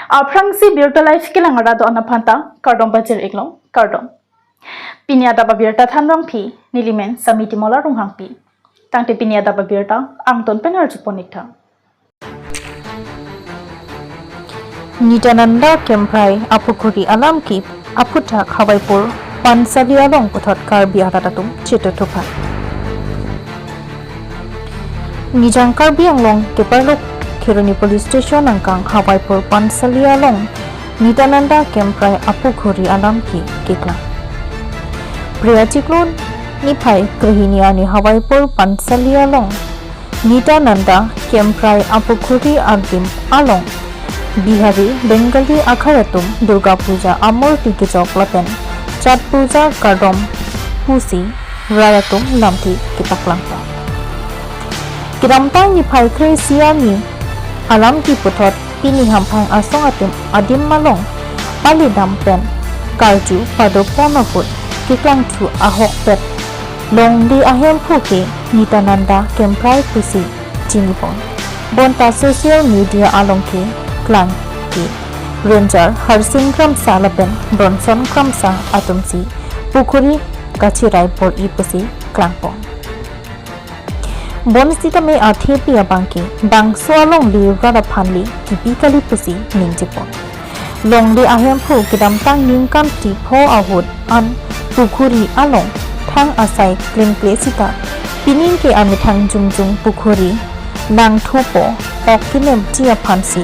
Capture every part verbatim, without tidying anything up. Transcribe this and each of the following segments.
Aphrangsi Birta Live kelang arat do-an aphanta kardom pajir-iklo, kardom. Pini adap abirta thanrangpi, nelimen Samiti Mola Ronghangpi. Tangte pini adap abirta angton pen arjupon-iktha. Nitananda Kemprai apukhuri alam ke aphuthak Hawaipur Pansali along puthot Karbi arat atum chetothupa. Nijang Karbi Anglong keparlo Kheroni Police Station angkang Hawaipur Pansali along Nitananda Kemprai apukhuri alam ke keklang. Phre achiklo niphai krehini arni Hawaipur Pansali along Nitananda Kemprai apukhuri adim along Bihari, Bengali akhai atum Durga Puja amurti kechok lapen Chhat Puja kardom pusi rat atum lamthe kepaklangpo. Kedamtang niphai kre-isi arni alam ke puthot pini hamphang asong atum adim along pali dam pen karju padopon ahut keklangthu ahokpet longle ahemphu ke Nitananda Kemprai pusi chinipon. Bonta social media along keklang ke Ranger Harsing Kramsa lapen Bronson Kramsa atumsi pukhuri kachirai bor-i pusi klangpon. Bonsitame athepi abang ke bangso alongle rat aphan le kipi kali pusi ningjepon. Longle ahemphu kedamtang ningkan ti pho ahut an pukhuri along thang asai klengkle sita pining ke amethang jongjong pukhuri langthupo, ok kenemji aphansi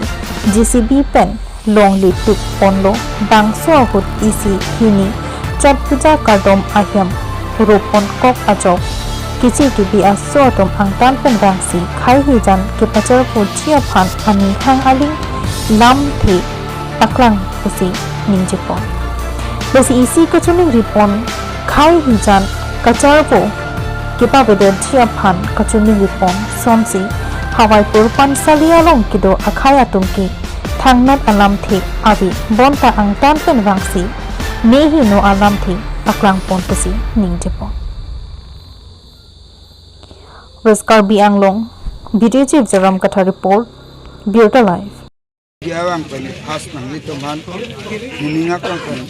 J C B pen longle tukponlo. Bangso ahut isi hini Chhat Puja kardom ahem roponkok ajok kichi kibi aso atum angtan pen vangsi khei hijan kepacharpoji aphan aning hang aling lamthe paklang pusi ningjepon. Lasi isi kachiningripon khei hijan kacharpo kepavedetji aphan kachiningripon sonsi Hawaipur Pansali along kedo akhai atum ke thangnat alamthe ave, bonta angtan pen vangsi ne heno alamthe paklangpon pusi ningjepon. West Karbi Anglong, B D J Joram Kathar report, Birta Live. Dia abang pen khas nanglitum aphan, nining akang pen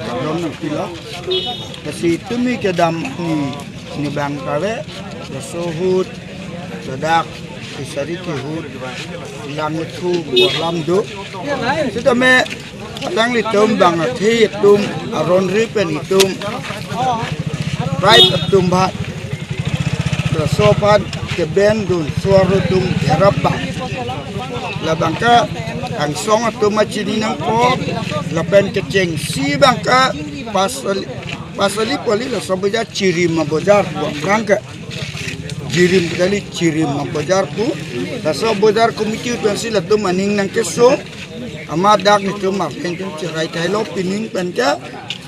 kardom nangpilo. Lasi tumi kedam ni, ni bang kave, laso ahut, ladak, isari kihut, langthu, kolam do. Sitame, alanglitum bang athe atum, aron ri pen itum, tribe atum ba, laso aphan kebeng dun, suar atum, herap ba. Labang ke angsong atum ma chini nangpo, lapen kechengsi abang ke Pansali, Pansali poli laso bojar Chirim abojar, abang ke. Chirim kali Chirim abojar pu, laso bojar committee pensi latum aning nangkeso, amat dak nitum apeng tum cherai thailo pining pen ke,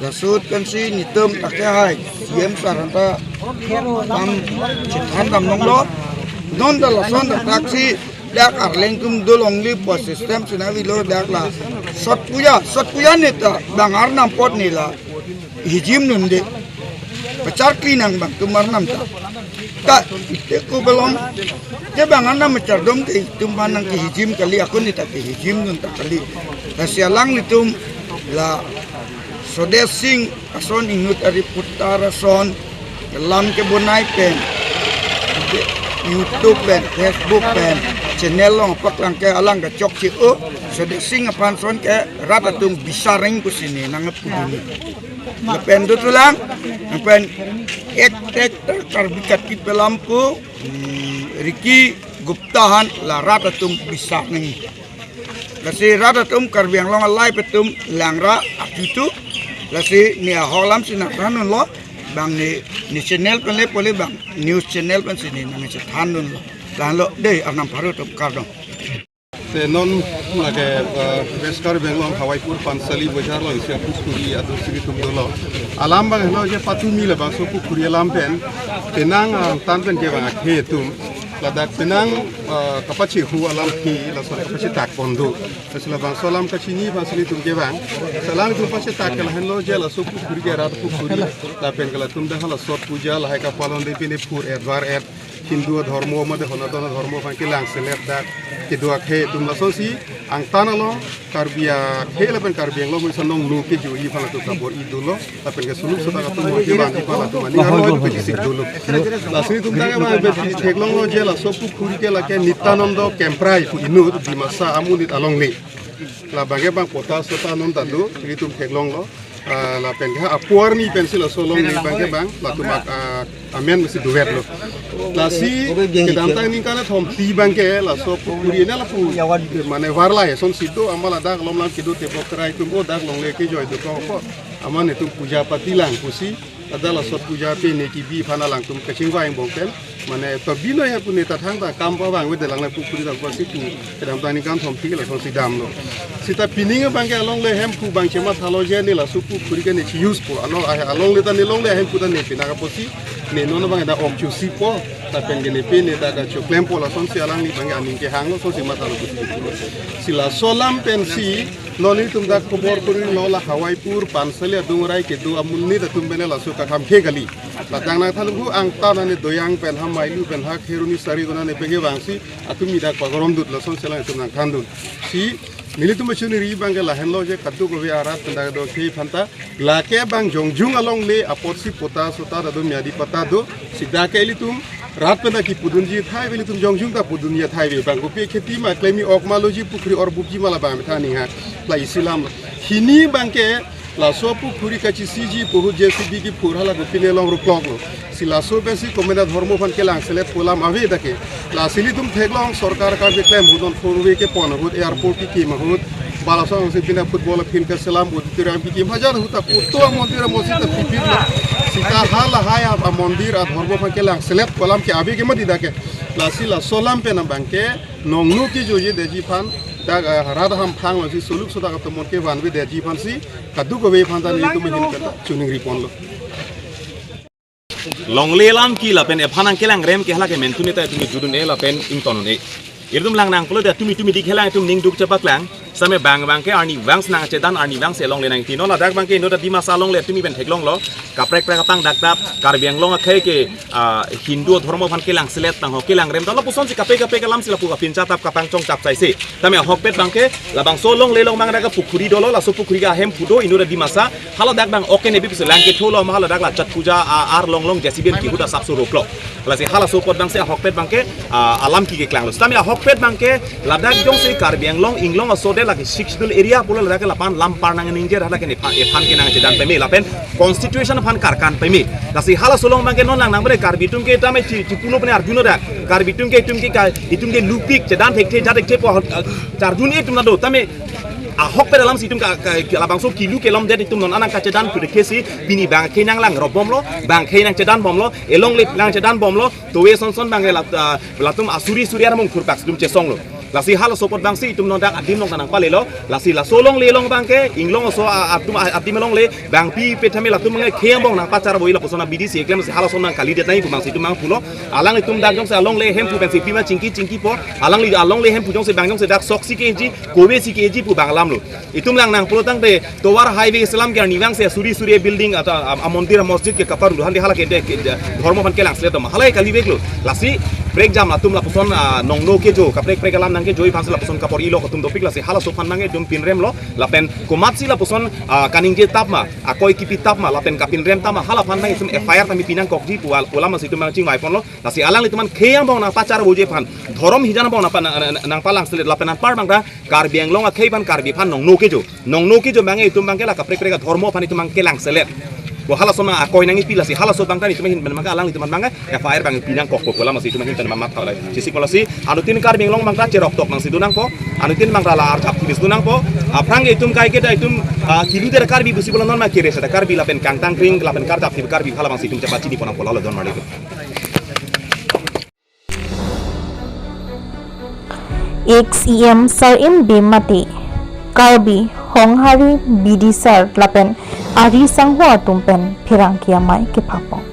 laso ahut pensi nitum ta ke hai, C M sir anta pam chethan dam longlo, non ta lason ta taksi, dak Arleng atum do longle po system si nangvelo dak la Chhat Puja, Chhat Puja ne ta bang arnam apot ne la hijim dunde. Pacharkli nang bang atum arnam ta. Ta, te ko belong. Te bang arnam pachardom te itum aphan nangkehijim kali, ako ne ta kehijim dun ta kali. Lasi alanglitum la Swadesh Sing ason inut ari putar ason, lam kebonai pen, YouTube pen, Facebook pen, channel along paklang ke alang kechokche o, Swadesh Sing aphan ason ke rat atum bisareng pusi ne nangpu dun. Lapen dotulang, lapen ek tek ta Karbi Kati pelam pu, hmm, Ricky Gupta aphan la rat atum bisareng. Lasi rat atum Karbi Anglong alai pen atum langra atutu. Lasi ne ahok alam si nangthan dunlo. Bang ne, ne channel pen le poli bang news channel pensi ne nangchethan dunlo. Lahenlo dei arnam pharo atum kardom. Te non lake, eh, West Karbi Anglong Hawaipur Pansali bojar along isi apukhuri adusiri atum dolo. Alam bang helo je patumi labangso pukhuri alam pen, penang angtan pen ke bang akhei atum ladak penang, eh, kapachehu alamthe, lason kapachetak pon do. Lasi labangso alam kachini aphansi nelitum ke bang. Lasi alanglitum pachetak ke lahenlo je laso pukhuri ke rat pukhuri. Lapen ke latum dak la Chhat Puja lahai kapalon de pine phur et var et. Hindu adhormo mate Sanatan adhormo aphan kelangselet dak kedo akhei atum lasonsi angtan along Karbi akhei lapen Karbi Anglong ason nongno kejoji aphan latum kabor-i dolo lapen ke suluk sotak atum murti bandi aphan latum aning arlo kejisik dolo. Lasi nelitum tangke bang ben theklonglo je laso pukhuri ke lake Nityananda Kemprai pu inut Dimasa amonit alongle. Labangke bang patta sota non ta do, nelitum theklonglo. Ah, lapen ke apuarni pensi laso alongle abangke bang latum ak-, ah, amen masi duet lo. Lasi kedamtang ningkan thomthi abangke laso pukhuri na lapu mane varlai asonsi do, amat ladak lom lam kedo tebok krai atum o dak longle kejoi dokok apo. Amat netum puja patilang pusi, ada laso puja pine kebi aphan alangtum kachingvai angbong pen mane pabinoi apu ne ta thangta kam pavangvedet lang la pukhuri ta pusi pu kedamtang ningkan thomthi ke lasonsi damlo. Seta pining abangke alongle Hemphu abang chemathalo je ne laso pukhuri ke ne chi-use po. Along, ah, alongle ta ne longle Hemphu ta ne pinaka pusi ne non abang da ok chusi po. Lapen ke ne pine ta da choklem po lasonsi alangli abangke aning kehanglo, sonsi mathalo pusi. Si laso alam pensi non nelitum dak khobor kuri lo la Hawaipur Pansali adungrei kedo amonit atum pen laso kakham ke kali. Ladak nangthan hu angtan ani doyang pen ha mailu pen ha kheroni sari kona ne pege vangsi atum idak pagorom dut lasonsi alangtum nangthandun. Si nelitum achuniri abangke lahenlo je kadokave arat pen dak do akhei aphan ta lake bang jongjung alongle apotsi patta sota ta do, miadi patta do, seta ke ilitum rat pen ta kipudunji athai ave, ilitum jongjung ta pudunji athai ave. Bang kopi kheti ma klemi ok ma loji, pukhuri orbupji ma labang methang ning ha. La isi alam. Hini abangke laso pukhuri kachisiji pu ahut J C B kephur hala kopi ne long ruklok lo. Si laso pensi komat adhormo aphan kelangselet pu alam ave dak ke. Lasi nelitum theklong sorkar kam keklem ahut non four way kepon ahut, airport kekim ahut, balaso angsi pina football field keselam, auditorium kekim, hajar ahut ta koto amondir amosjid ta pipit lo. Seta halahai a, amondir adhormo aphan kelangselet pu alam ke ave ke mati dak ke. Lasi laso alam pen abangke nongno kejojedetji aphan dak, ah, rat hamphang lasi suluk sotak atum mon kevanvedetji aphansi kadokave aphan ta nelitum ahin pen ta chuningri ponlo. Longle alam ke lapen ephan nangkelangrem ke hala ke menthu ne ta itum judun-e lapen ington-un-e. Itum lang nangpulo ta itum itum idik helang itum ning duk chepaklang. Same bang abangke arnivang si nangchedan, arnivang si longle nangtino. Ladak abangke inut Dimasa alongle itum iben theklonglo. Kaprek prek apang dak tap Karbi Anglong akhei ke, ah, Hindu adhormo aphan kelangselet tang ho kelangrem ta lapusonsi kaprek kaprek alamsi lapu kapincha tap kapangchong tap saisi. Tame ahokpet abangke labangso alongle along abang dak pukhuri dolo, laso pukhuri ke Hemphu do, inut Dimasa. Haladak abang ok ne bip selang ketholo ma haladak la Chhath Puja a, arlong long J C B pen kihut asap so roklo. Lasi halaso apot abangsi ahokpet abangke, ah, alam ke keklanglo. Sitame ahokpet abangke ladak jongsi Karbi Anglong inglong aso de lake Sixth Schedule area pulo ladak ke lapan lam par nangningje, ladak ke nephan, ephan ke nangchedan peme lapen constitution aphan karkan peme. Lasi halaso along abangke non lang nang bre Karbi atum ke tame chi, chipulo pene arjuno dak. Karbi atum ke, itum ke ka, itum ke lupik chedan thekthe jat thekthe po, ah, charjun itum nado tame ahokpet alamsi itum ka, ka, ka labangso kilu kelomdet itum non anang kachedan pudekhe si pini bang akhei nanglang robomlo, bang akhei nangchedan bomlo, elongle nangchedan bomlo, towe sonson bang la, ah, latum asuri suri armung thurpak itum chesonglo. Lasi halaso apot abangsi itum non dak adim along ta nangpalelo, lasi laso alongle along abangke inglong aso, ah, atum, ah, adim alongle bang pi pe tame latum nge khei angbong nangpacharvoi lapuson abidi si eklem si halaso nangkalidet nai pu abangsi itum nangpulo. Alanglitum dak jongsi alongle Hemphu pensi pima chingki chingki po. Alangli alongle Hemphu jongsi bang jongsi dak sok si keji, kove si keji pu bang alamlo. Itum lang nangpulo tangte tovar highway selam ke arnivang si suri suri building ata, ah, amondir amosjid ke kaparu hande hala ke de, ke de, dhormo aphan kelangselet ma hala ke kaliveklo. Lasi prekjam latum lapuson, ah, nongno kejo, kaprek prek alam nangkejoji aphansi lapuson kapor-ilo atum dopik, lasi halaso aphan abangke itum pinremlo lapen komatsi lapuson, ah, kaningje tap ma, akoi kipi tap ma lapen kapinrem tap ma, hala aphan abang itum F I R tame pinangkokji pu al-, pu alam si itum abang chingvai ponlo. Lasi alanglitum aphan khei angbong nangpacharvoiji aphan, dhorom hijan angbong nangpa, nang, nang, nangpalangselet lapen anpar abang ta Karbi Anglong akhei aphan Karbi aphan nongno kejo, nongno kejo abangke itum abangke la kaprek prek adhormo aphan itum abang kelangselet. Bo halaso abang akoi nangkipi, lasi halaso abang ta itum ahin pen abangke alanglitum aphan abangke F I R abang pinangkokpo pu alam si itum ahin pen mamat thalai. Chesik lasi anuttin Karbi Anglong abang ta cheroktok nangsi donangpo, anuttin abang ta la arjap thibis donangpo. Aphrang ke itum kaike ta itum, ah, kilu der Karbi pusi pulo non ma kere seta Karbi lapen kangtang kring lapen karjap thib Karbi hala abangsi itum chepachini ponnangpo, lalo don marli. Ex E M Sar Imbe mate Karbi Honghari Bidisar lapen ari sangho atum pen pherangke amei kephapon.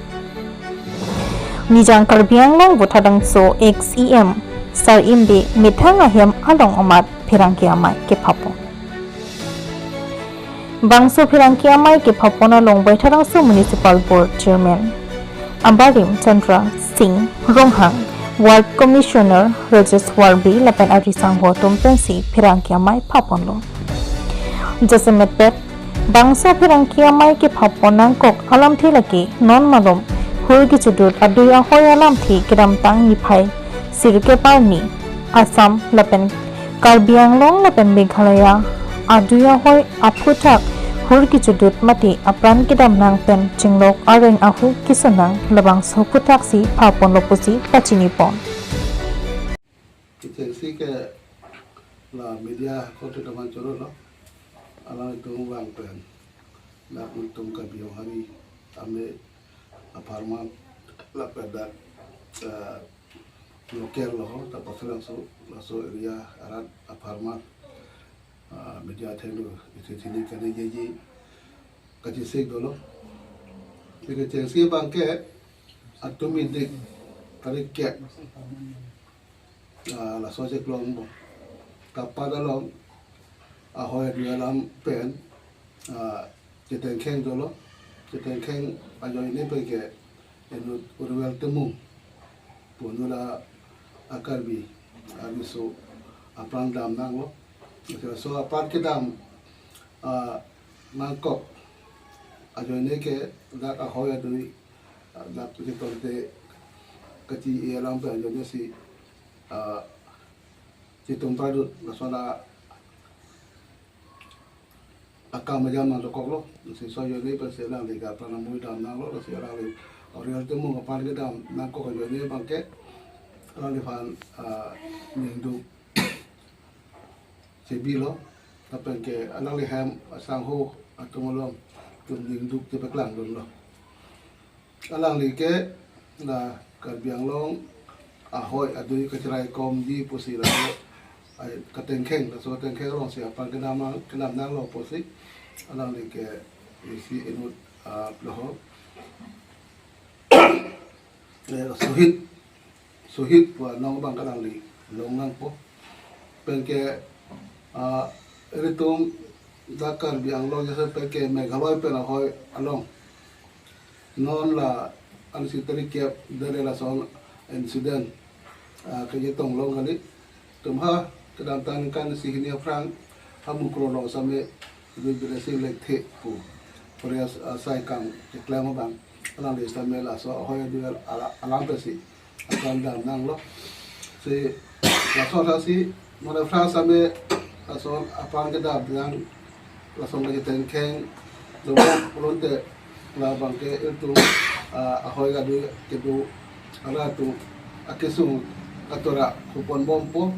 Nijang Karbi Anglong Vothatlangso ex E M Sar Imbe methang ahem along amat pherangke amei kephapon. Bangso pherangke amei kephapon along Baithalangso Municipal Board Chairman Abarim Chandra Singh Ronghang, Ward Commissioner Rajesh Warbi lapen ari sangho atum pensi pherangke amei phaponlo. Jasemet pet bangso pherangke amei kephapon nangkok alamthe lake non malom hur kechedut adui ahoi alamthe kedamtang niphai sirkep arni Assam lapen Karbi Anglong lapen Meghalaya adui ahoi aphuthak hur kechedut mate apran kedam nang pen chinglok areng ahu kesung nang labangso aphuthak si phaponlo pusi pachinipon. Kechengsi ke la media kote teman choro lo. Alanglitum vang pen dak nelitum Karbi Anglong hari ame apharman lapen dak, eh, local lo ho, ta pasalang so, laso area arat apharman, ah, media thenglo, isi sini kani jeji kachesik dolo. Kechengsi abangke atum idik tarik kep, ah, laso cheklong bom. Kapat along ahoi adui alam pen, ah, chetengkheng dolo. Chetengkheng ajoine pen ke inut Urwel Timung pu inut a Karbi abiso apran dam nanglo. Laso apran kedam, ah, nangkok ajoine ke dak ahoi adui, ah, dak chetongte kachi-e alam pen ajoine si, ah, chetong pradut laso la akam ajam nangkoklo. Si laso ajoine pensi alangli ke apran amui dam nanglo, lasi alangli Urwel Timung apran kedam nangkok ajoine abangke alangliphan, ah, ningduk chebilo, lapen ke alangli hem asangho atum along itum ningduk chepaklangdunlo. Alangli ke la Karbi Anglong ahoi adui kacherai komji pusi la, ai, katengkheng, laso katengkheng alongsi apran kedam nang, kedam nanglo pusi alangli ke isi inut, ah, lo ho, eh, suhit, suhit pu anong abang alangli long nangpo. Penke, ah, ilitum dak Karbi Anglong jase penke Meghalaya pen ahoi along non la ansi tarik kep dere lason incident, ah, kechetong long kali. Itum ha kedamtang ningkan isi hini aphrang ha Mukroh along same Bidya Sing Lekthe pu Korea, ah, saikang keklem abang alangli same laso ahoi adui al-, ala-, alam pensi apran dam nanglo. Si laso athasi non aphrang same lason apran kedam nang, lason kachetengkheng dobom pulote labangke ilitum, ah, ahoi adui kedo, halatum akesung atora kupon bompo.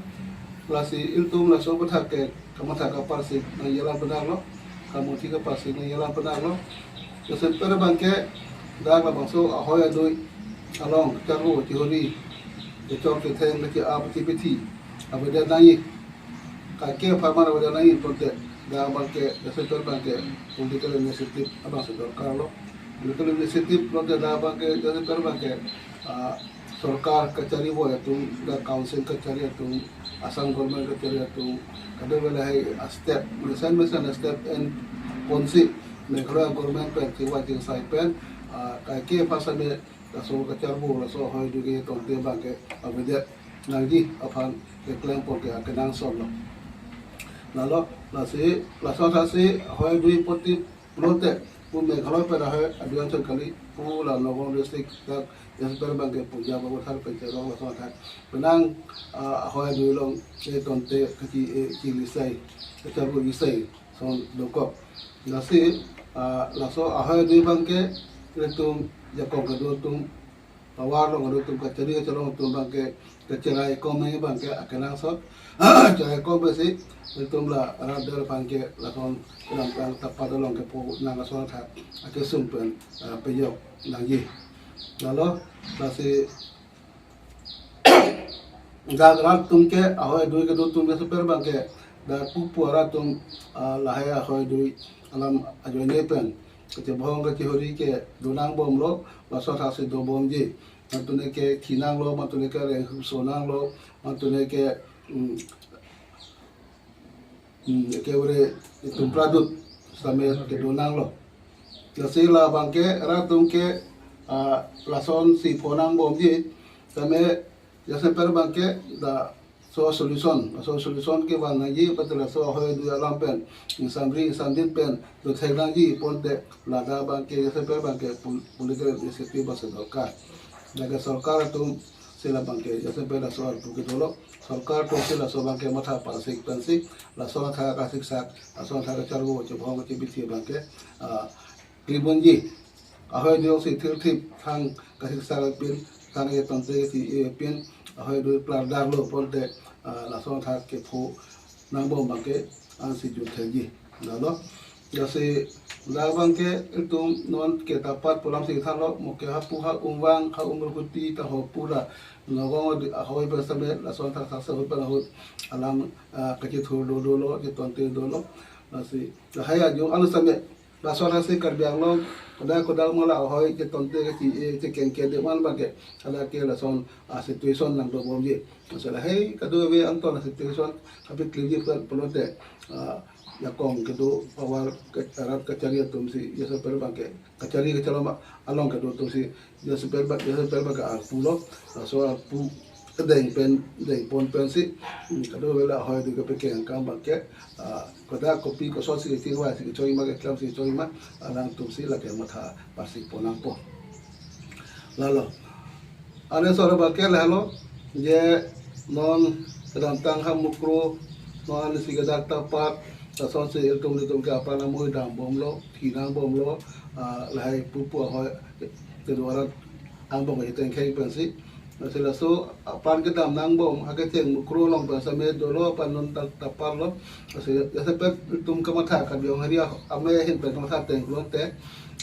Lasi ilitum laso aphuthak ke kamatha kaparsik nangji alam penang lo, kamuthi kaparsik nangji alam penang lo. Jasemet pet abangke dak labangso ahoi adui along kacharvo chihuri, kechor ketheng, kache-ap kachepethi avedet nangji, kaike apharman avedet nangji pulote dak abangke jasemet pet abangke political initiative abangsi dorkar lo. Political initiative pulote dak abangke jasemet pet abangke, ah, sorkar kachari voi atum, dak council kachari atum, Assam government kachari atum, kadokave lahai a-step, mesen mesen a-step en ponsi Meghalaya government pen chingvai chingsai pen, ah, kaike aphan same laso kacharvo, laso ahoi adui ketongte abangke avedet nangji aphan keklem pon ke akenangsot lo. Lalo, lasi, laso athasi ahoi adui poti pulote pu Meghalaya pen ahoi adui anchot kali, pu la Nagaon district dak jasemet pet abangke Punjab athar pen cherong laso athak penang, ah, ahoi adui along ketongte kachi-e chili sai, kacharvo ji sai ason dokok. Lasi, ah, laso ahoi adui abangke ilitum jakong kedo atum, tovar along kedo atum, kachari kachelong atum abangke kacherai kom nangji abangke akenangsot. Cherai kom pensi ilitum la rat der aphan ke lason kedamtang kapat along kepu nang ason athak akesung pen, ah, pejok nangji. Lalo, lasi dak rat atum ke, ahoi adui kedo atum jasemet pet abangke dak pupu arat atum, ah, lahai ahoi adui alam ajoine pen kachebhong kachihuri kedo nang bomlo, laso athasi dobomji. Mantune ke khi nanglo, mantune ke reng huso nanglo, mantune ke, mm, mm, eke ure itum pradut same kedo nanglo. Lasi labangke rat atum ke, ah, lasonsi pho nang bomji, same Jasemet abangke laso solution, laso solution kevan nangji, pati laso ahoi adui alam pen, ingsamri ingsamdin pen dothek nangji ponte ladak abangke jasemet abangke pol-, political initiative abangsi dorkar. Lake sorkar atum si labangke jasemet laso arpu kedolo, sorkar atum si laso abangke matha parsik pensi laso athak kasiksak, laso athak kacharvo chevong kachebithi abangke, ah, klibunji. Ahoi adui si thirthip thang kasiksak pin, thang e tonte si e pin, ahoi adui plardarlo ponte, ah, laso athak kepho nangbom abangke ansi jutthekji. Lalo. Lasi labangke itum non ke tapat pu alam si thanlo, mo ke hapu ha Umvang, ha Umrukhuti ta ho pura. Nagaon adui ahoi pen same, laso athak thakse ahut pen ahut alam, ah, kachethur dodolo, chetonte dolo. Lasi, lahai ajo anu same, laso athak si Karbi Anglong, kodang kodang mala ahoi chetonte kachi, eh, chekengke de man abangke, lake lason, ah, situation nangdobomji. Lasi lahai kadokave anton situation kapakliji pen pulote, ah, jakong kedo power ke-, rat kachari atum si, jasemet abangke, kachari kacharloma along kedo atum si, jasemet abang, jasemet abangke arpulo, laso arpu kedeng pen, dengpon pensi, hmm, kadokave la ahoi adui kepekeng akam abangke, ah, kodak kopi kosonsi kechingvai si kechoi ma, keklem si kechoi ma, alangtum si lake matha parsik pon nangpo. Lalo. Ane sor abangke lahelo, je non kedamtang ha Mukroh, non si kedak tapat, lasonsi itum itum ke aphan amoi dambomlo, thi nangbomlo, ah, lahai pupu ahoi kedo arat angbong kachetengkheng pensi. Lasi laso aphan kedam nangbom, ha kecheng Mukroh along pen same dolo, aphan non ta-, taparlo. Lasi jasemet itum kamatha Karbi Anglong area amei ahin pen kamatha teng pulote,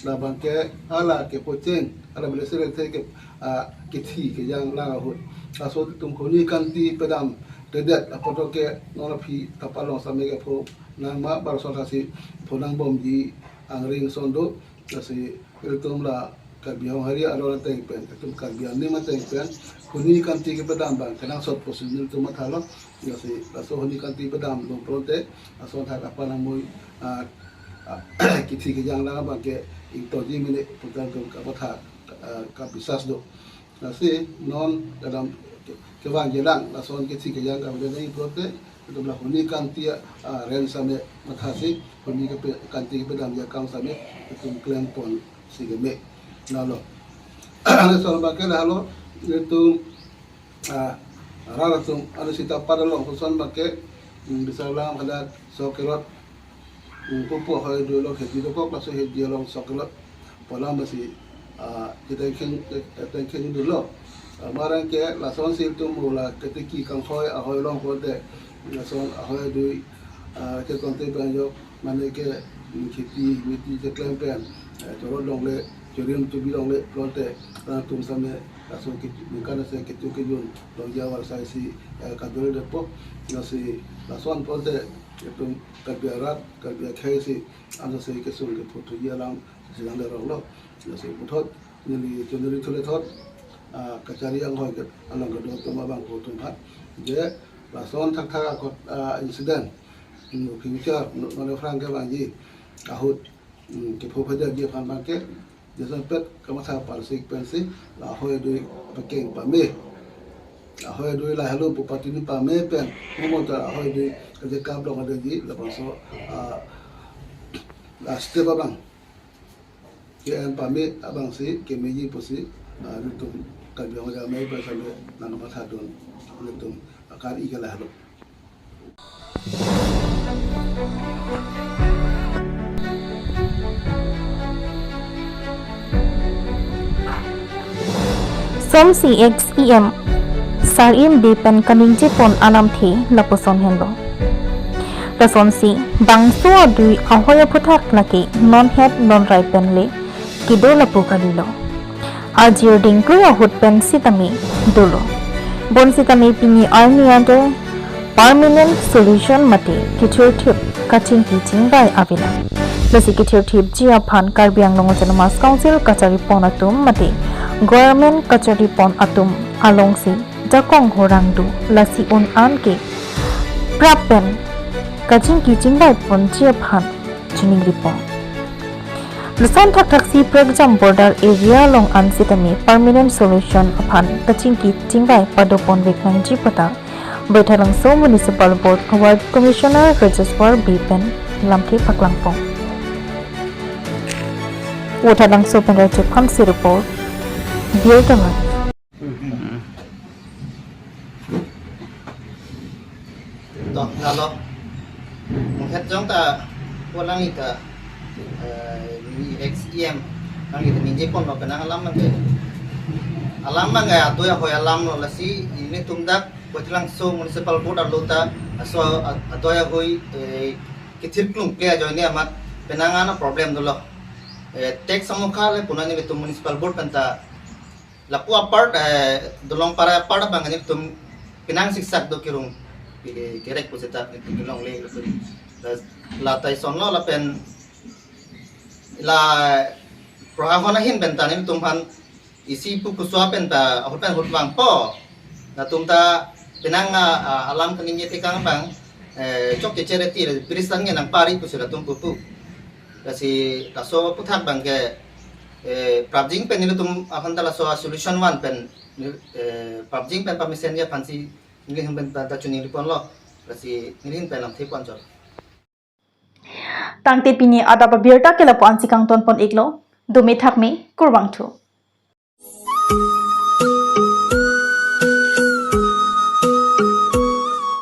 labangke hala kepho cheng, hala beli sireng the ke, ah, kethi kejang lang ahut. Laso itum huni kanti pedamdedet apot ke non aphi tapat along same kepho nangma, bar son thasi pho nangbomji angring ason do. Lasi ilitum la Karbi Anglong area along ateng pen, itum Karbi anim ateng pen, huni kanti kepedam abang kenangsot pusi nelitum mathalo. Lasi laso huni kanti pedamlo pulote, laso athak aphan amoi, ah, ah, kethi kejang lang abangke ingtonji mene pu ta itum kamatha, ah, kabisas do. Lasi non kedam ke-, kevan jelang, lason kethi kejang kave nangji pulote, itum la huni kanti, ah, rent same mathasi, huni kepe-, kanti kepedamji akam same itum klempon si keme. Lalo. Ane sor abangke lahelo, itum, ah, rat atum, ane sita pada long koson abangke, hmm, bisa lang pada sok kelot, hmm, pupu ahoi adui along hedi dokok, laso hedi along sok kelot pu alam si, ah, chetengkheng, chetengkheng dolo. Ah, barangke lasonsi itum mula ketiki kanghoi ahoi along pulote, lason ahoi adui, ah, chetonte pen ajok, mane ke, mm, kheti miti cheklem pen, eh, chorot longle, chorim chobi longle pulote, alangtum same laso ke ningkan ase kecho kejun longji avarsai si, eh, kadore detpo. Lasi lason pulote itum Karbi arat, Karbi akhei si, ansi kesung kepho thuji alam si langdar ronglo. Lasi puthot neli choneri thule thot, ah, kachari anghoi ke along kedo atum abang pho atum aphan, je lason thakthak akot, ah, incident, mm, future, no, non aphrang kevangji ahut, mm, kepho phedetji aphan abangke, jasemet kamatha parsik pensi, la ahoi adui pakeng pame. Ahoi adui lahelo pu patini pame pen, mo mo ta ahoi adui kajekap long adetji, labangso, ah, la step abang ke-en pame abangsi kemeji pusi, ah, nelitum Karbi Anglong Amei pen same nangkamathadun, nelitum akar-i ke lahelo. Somsi ex E M Sar-im Bey pen kaningjepon alamthe lapuson henlo. Lasonsi bangso adui ahoi aphuthak lake non het non rai pen le kedo lapu kalilo. Ajir dingkroi ahut pen sitame dolo. Bonsitame pini arni ante permanent solution mate kethirthip kachingki chingvai avelang. Lasi kethirthipji aphan Karbi Anglong Autonomous Council kacharipon atum mate government kacharipon atum alongsi jakong horang do, lasi un-an ke prap pen kachingki chingvai ponji aphan chiningripon. Lason thakthaksi prekjam border area along an sitame permanent solution aphan kachingki chingvai padopon vek nangji pu ta Baithalangso Municipal Board Ward Commissioner Rajeshwar B pen lamthe paklangpon. Baithalangso pen Rajiv Khamsi report, Birta Live. To, lalo. Munghet jong ta, pulang ita, eh, ni ex E M, nang ita ninje pon lo penang alam nang ke. Alam nang ke adoi ahoi alam lo lasi, nelitum dak, Baithalangso Municipal Board arlo ta, aso a-, adoi ahoi, eh, kethir klung ke ajoine amat penang ana problem dolo. Eh, tax amokha le puna nelitum Municipal Board pen ta, lapu apart, eh, Dolongpara apart abang nelitum penang siksak do kerung, ke-, kerek pusita nelitum kelongle lapu. La, la ta ison lo lapen la prohahon ahin pen ta nelitum aphan isi pu kuswa pen ta ahut pen ahut vangpo. Latum ta penang a, a, alam kaningje tekang abang, eh, chok cheche reti le bridge tangke nangpari pusi latum pupu. Lasi laso aphuthak abang ke, eh, prapjin pen nelitum aphan ta laso a solution one pen, eh, prapjin pen pamesen aphansi nelihin pen ta, ta chuningri ponlo. Lasi nelihin pen lamthe pon chot. Tangte pini adap abirta ke lapu ansi kangton pon iklo, dome thakme, kurvangthu.